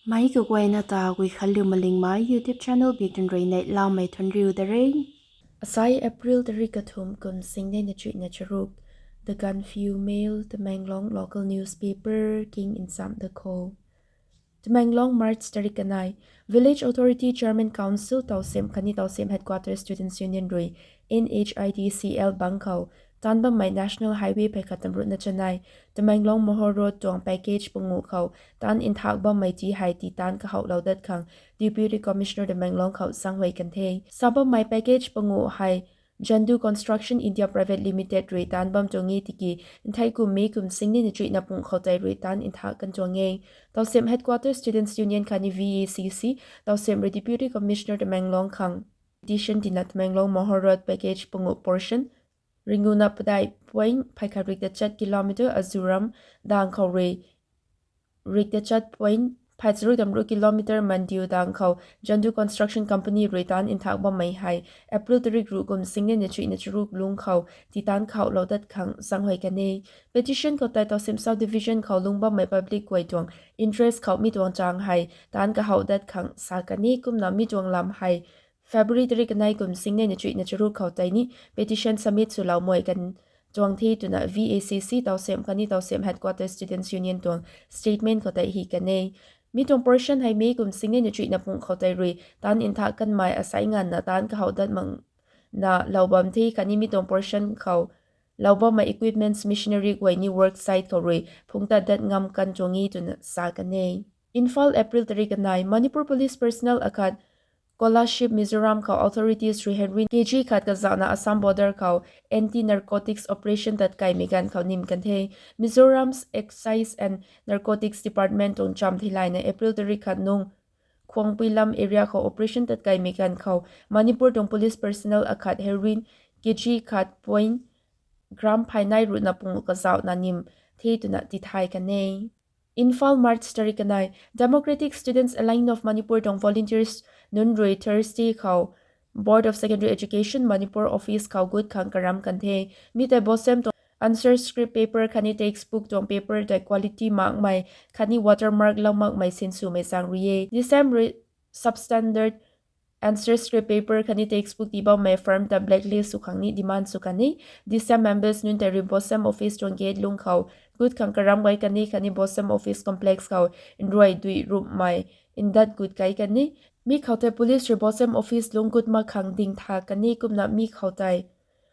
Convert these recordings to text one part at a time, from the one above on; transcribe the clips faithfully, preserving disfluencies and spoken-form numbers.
Mei kaguayna ta Guikhanliu Malingmei YouTube channel biak tun rui neihlamei thuanriu da re. Asai April tarik kathumh kum singneina chuihna charuk. The Gaanphiu Mail, Tamenglong local newspaper king nchamh da kho. Tamenglong, March tarik kanei. Village Authority, Chairman Council, Tousem khatni Tousem Headquarter Students Union rui N H I D C L bangc khou taanc bammei National Highway phey khat tamruhna chanei Tamenglong Mohor Road tuang package panguh khou taanc nthak bammei ti hei tii taanc kahouhlou dat khang Deputy Commissioner Tamenglong khou zaenghuay kan the. Sa bammei package panguh hei Jandu Construction India Private Limited rui taanc bam tuang e tiki nthei kum May kum singneina chuihna pung khou tei rui taanc nthak kan tuang e. Tousem Headquarter Students Union khatni V A C C, Tousem rui Deputy Commissioner Tamenglong khang petition tina Tamenglong Mohor Road package panguh portion ringuna padeih point phey khat rik tachat kilometer Azuram dang khou rui rik tachat point phey charuk tamruh kilometer Mandiu dang khou Jandu Construction Company rui taanc nthak bammei hei April tarik ruh kum singneina chuihna charuk lungc khou tii taanc kahouhlou dat khang zaenghuay kan e. Petition khou tei Tousem South Division khou lungc bammei public guay tuang interest khou mi tuang chang hei taanc kahouh dat khang sa kan e kumna mi tuang lam hei February tarik kanei kum singneina chuihna charuk khou tei ni petition submit swlou muai kan tuang the twna V A C C Tousem khatni Tousem Headquarter Students Union tuang statement khou tei hi kan e. Mi tuang portion hei May kum singneina chuihna pung khou tei rui taanc nthak kanmei asai nganvna taanc kahouh dat makna lou bam the khatni mi tuang portion khou lou bammei equipments machinery guay ni work site khou rui phungc tat dat ngam kan tuang e twna sa kan e. Imphal, April tarik kanei. Manipur Police personnel akhat Kolasib, Mizoram khou authorities rui heroin K G khat kazauhna Assam border khou anti-narcotics operation tatkaimei ganv khou nim kan the. Mizoram's Excise and Narcotics Department tuang chamv theilayna April tarik khat nung Khuangpuilam area khou operation tatkaimei ganv khou Manipur tuang police personnel akhat heroin K G khat point gram phaynei ruhna panguh kazauhna nim the twna tithay kan e. Imphal, March tarik kanei. Democratic Students Alliance of Manipur tuang volunteers nunc rui Thursday khou Board of Secondary Education Manipur office khou gut khang karam kan the. Mi tei BOSEM tuang answer script paper khatni textbook tuang paper tei quality makmei khatni watermark lou makmei sinswmei zaeng rui e. DSAM rui substandard answer script paper khatni textbook tii bammei firm ta blacklist sw khang ni demand sw kan e. DSAM members nunc tei rui BOSEM office tuang gate lungc khou gut khang karam gay kan e khatni BOSEM office complex khou nruai dui rumhmei ndat gut kai kan e. Mi khou tei police rui BOSEM office lungc gut mak khang dingtha kan e kumna mi khou tei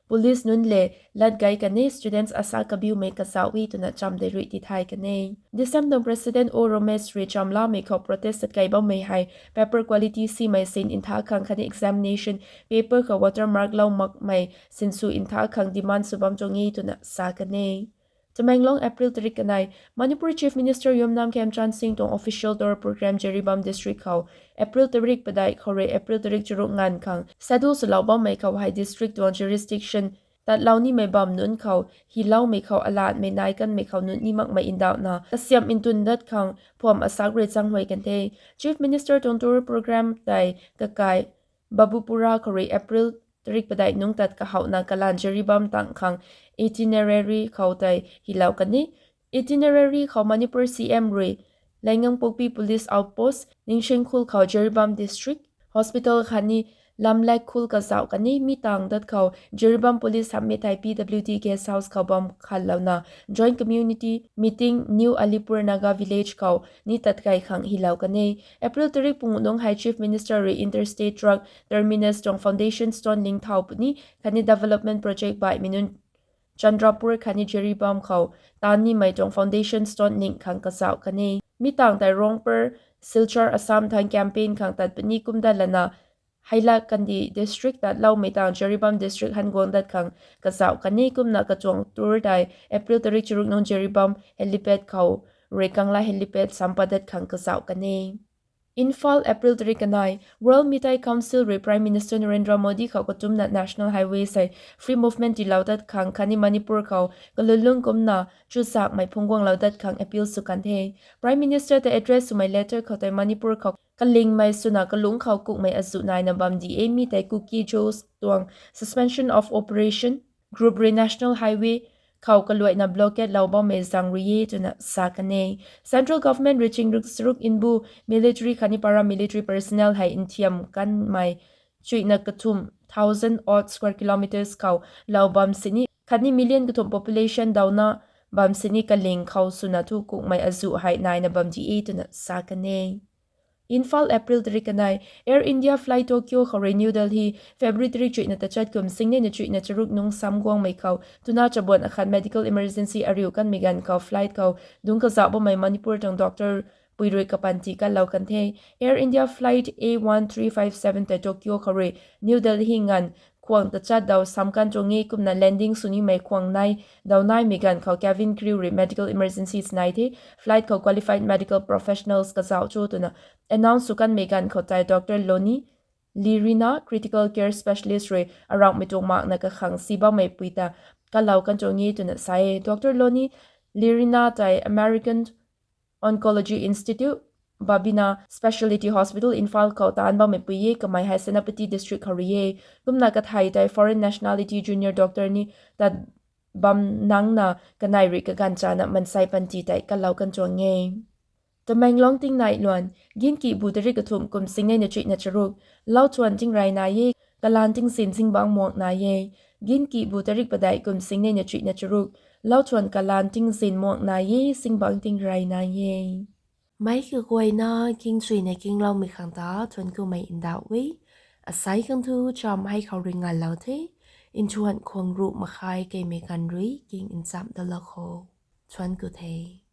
police nunc le lat gay kan e, students asa kabiumei kazauh e twna chamv tei rui tithay kan e. DSAM tuang president O Romesh rui chamlamei khou protest tatkei bammei hei paper quality simei sin nthak khang khatni examination paper khou watermark lou makmei sinsw nthak khang demand sw bam tuang e twna sa kan e. Tamenglong, April tarik kanei. Manipur Chief Minister Yumnam Khemchand Singh tuang official tour program Jiribam district khou April tarik padeih khou rui April tarik charuk nganv khang schedule swlou bammei khou hei district tuang jurisdiction tatlou nimei bam nunc khou hiloumei khou alatmei nai kanmei khou nunc ni makmei ndauhna kasiamh ntun dat khang phuam asak rui zaenghuay kan the. Chief Minister tuang tour program tei kakai Babupura khou rui April tarik padeih nungc tat kahouhna kalanv Jiribam tang khang itinerary khou tei hilou kan e. Itinerary khou Manipur C M rui Laingangpokpi Police Outpost, Ningshing Khul khou Jiribam District Hospital khatni Lamlak Khul kazauh kan e. Mi tang dat khou Jiribam Police hamhmei thei P W D Guest House khou bam khanlouna Joint Community Meeting New Alipur Naga Village khou ni tatkei khang hilou kan e. April tarik panguh nungc hei Chief Minister rui Interstate Truck Terminus tuang foundation stone ling thau puni khatni development project baihmei nunc Chandrapur khatni Jiribam khou taanv nimei tuang foundation stone ling khang kazauh kan e. Mi tang tei Rongpur, Silchar, Assam thang campaign khang tat puni kumdat lana Hailakandi district tatloumei tang Jiribam district han guang dat khang kazauh kan e kumna katuang tour tei April tarik charuk nungc Jiribam helipad khou rui Kangla helipad sampa dat khang kazauh kan e. Imphal, April tarik kanei. World Meitei Council rui Prime Minister Narendra Modi khou katumna National Highways hei free movement tiilou dat khang khatni Manipur khou kalulung kumna chuzakmei phungc guanglou dat khang appeal sw kan the. Prime Minister ta address swmei letter khou tei Manipur khou kalingmei swna kalungc khou kukmei azuh naina bam di e. Mi tei Kuki Zos tuang Suspension of Operation group rui National Highway khou kaluaina blockade lou bammei zaeng rui e twna sa kan e. Central Government rui ching ruh charuk mbu military khatni paramilitary personnel hei nthiam kanmei chuihna kathumh thousand odd square kilometres khou lou bam sini khatni million kathumh population dawna bam sini kaling khou swna thu kukmei azuh hei naina bam di e twna sa kan e. Imphal, April tarik kanei: Air India flight Tokyo khou rui New Delhi February tarik chuihna tachat kum singneina chuihna charuk nung sam guangmei khou twna chabuan akhat medical emergency ariu kanmei ganv khou flight khou dungc kazauh bammei Manipur tuang doctor pui rui kapanty kalou kan the. Air India flight A one three five seven tei Tokyo khou rui New Delhi nganv khwang tachat daw sam kan tuang e. Kumna landing sw nimei khwang nai daw naimei ganv khou cabin crew rui medical emergency nai the. Flight khou qualified medical professionals kazauh cho twna announce sw kanmei ganv khou tei Doctor Loni Lirina, critical care specialist rui arauhmei tuang makna kakhang si bammei pui ta kalou kan tuang e twna sa e. Doctor Loni Lirina tei American Oncology Institute, Babina Specialty Hospital, Imphal khou taanc bammei pui e. Kamei hei Senapati District khou rui e. Kumna kathei tei foreign nationality junior doctor ni tat bam nangna kanei rui kaganv chana mansei panty tei kalou kan tuang e. Tamenglong tingnai luan: Ginki bu tarik kathumh kum singneina chuihna charuk, lau thuan tingrey nai e, kalaan tingzin singbangc muak nai e. Ginki bu tarik padeih kum singneina chuihna charuk, lau thuan kalaan tingzin muak nai e, singbangc tingrey nai e. Meic kaguayna kingchuina kingloumei khang ta thuanc kumei ndauh e. Asei khang thu cham hei khou rui nganlou the. Nthuan khwang ruh makhai keimei ganv rui king nchamh dalou kho. Thuanc ku the.